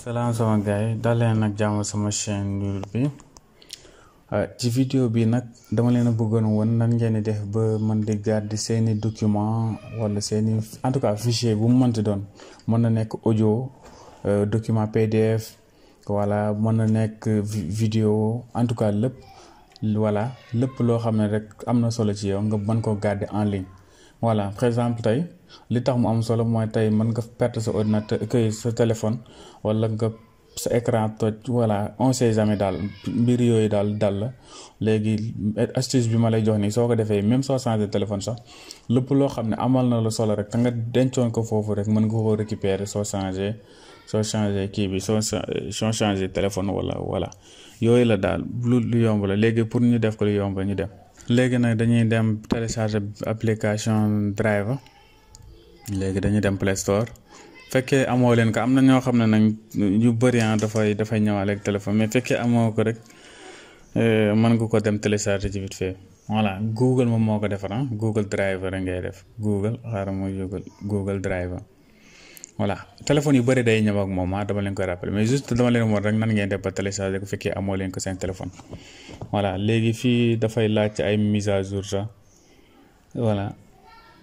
salaam sama gars yi daal leen nag jàmm sama chaîne YouTube bi ci vidéo bi nag dama leen a bëggoon woon nan ngeen di def ba mën di garder seeni document wala seeni en tout cas fichier bu mu mënti doon mën na nekk audio document PDF wala mën na nekk vidéo en tout cas lépp voilà lépp loo xam ne rek am na solo ci yow nga mën koo garder en ligne. Voilà par exemple tey li tax mu am solo mooy tey mën nga perte sa ordinateur que sa téléphone wala nga sa écran toj voilà on sait jamais daal mbir yooyu daal dal la léegi astuce bi ma lay jox nii soo ko defee même soo changé téléphone sax lépp loo xam ne amal na la solo rek te nga dencoon ko foofu rek mën nga koo récupérer soo changé kii bi soo changé téléphone wala voilà yooyu la daal lu yomb la léegi pour ñu def ko lu yomb ñu dem. léegi nag dañuy dem télécharger application Driver léegi dañuy dem Play Store fekkee amoo leen ko am na ñoo xam ne nag yu bëri dafay ñëwaale ak téléphone mais fekkee amoo ko rek mën nga ko dem télécharger ci vite fait voilà Google moom moo ko defar Google Driver ngay def Google xaaral mooy Google Driver voilà téléphone yu bëri day ñëw ak moom dama leen koy rappeler mais juste dama leen woon rek nan ngeen def ba télécharger ko fekkee amoo leen ko seen téléphone voilà léegi fii dafay laaj ci ay mise à jour sax voilà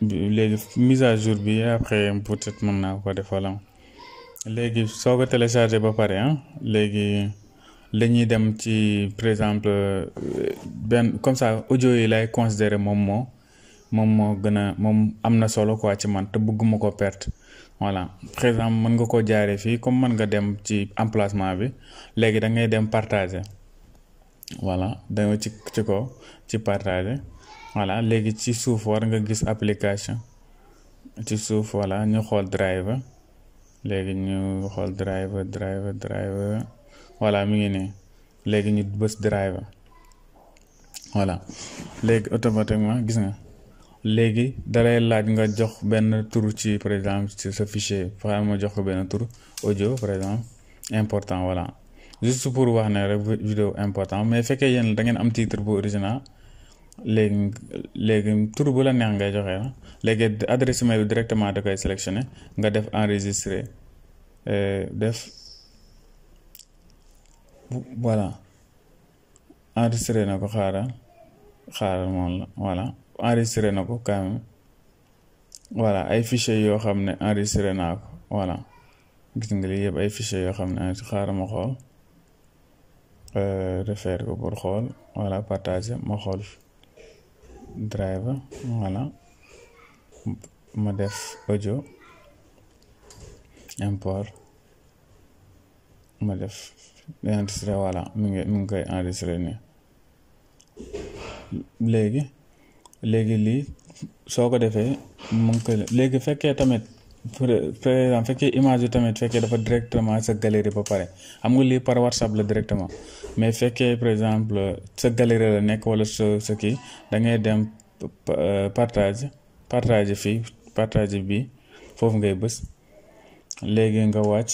léegi mise à jour bi après peut-être mën naa ko def wala léegi soo ko télécharger ba pare léegi lañuy dem ci par exemple benn comme ça audio yi lay considérer moom moo gën a moom am na solo quoi ci man te bëgguma ko perte voilà par exemple mën nga koo jaaree fii comme mën nga dem ci emplacement bi léegi da ngay dem partager voilà danga ci ko ci partager voilà léegi ci suuf war nga gis application ci suuf voilà ñu xool Driver léegi ñu xool Driver voilà mi ngi nii léegi ñu bës Driver voilà léegi automatiquement gis nga léegi dalay laaj nga jox benn tur ci par exemple ci sa fichier fa ma jox ko benn tur audio par exemple important voilà juste pour wax ne rek vidéo important mais fekkee yéen da ngeen am titre bu original léegi tur bu la neex ngay joxe léegi adresse mail directement da koy sélectionné nga def enregistrer def voilà enregistré na ko xaaral moom la voilà enregistré na ko quand même voilà ay fichiers yoo xam ne enregistré naa ko voilà gis nga lii yëpp ay fichiers yoo xam ne xaaral ma xool refaire ko pour xool voilà partager ma xool Driver voilà ma def audio import ma def enregistré voilà mi ngi koy enregistré nii léegi lii soo ko defee mu ngi koy léegi fekkee tamit par exemple fekkee image bi tamit fekkee dafa directement sa galerie ba pare xam nga lii par WhatsApp la directement mais fekkee par exemple sa galerie la nekk wala sa kii da ngay dem partage fii partage bi foofu ngay bës léegi nga wàcc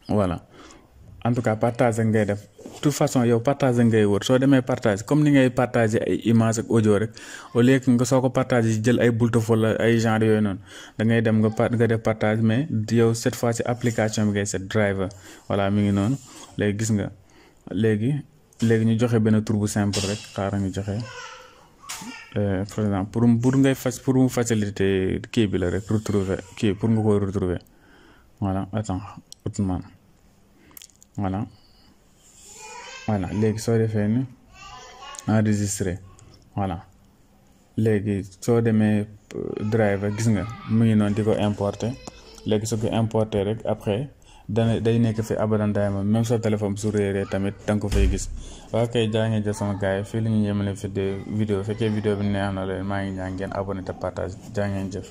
voilà en tout cas partage ngay def de toute façon yow partage ngay wër soo demee partage comme ni ngay partager ay image ak audio rek au lieu que nga soo ko partager jël ay bultuf wala ay genre yooyu noonu da ngay dem nga def partage mais yow cette fois ci application bi ngay set Driver voilà mi ngi noonu léegi gis nga léegi ñu joxe benn tur bu simple rek xaaral ñu joxe par exemple pour mu faciliter kii bi la rek retrouver kii pour nga koy retrouver voilà attends Outman voilà léegi soo defee ni enregistré voilà léegi soo demee Driver gis nga mu ngi noonu di ko importer léegi su ko importer rek après day nekk fi abadan daayma même sa téléphone su réeree tamit da nga ko fay gis waaw kay jaa ngeen jëf sama gars yi fii la ñu yemale vidéo fekkee vidéo bi neex na leen maa ngi ñaan ngeen abonné te partage jaa ngeen jëf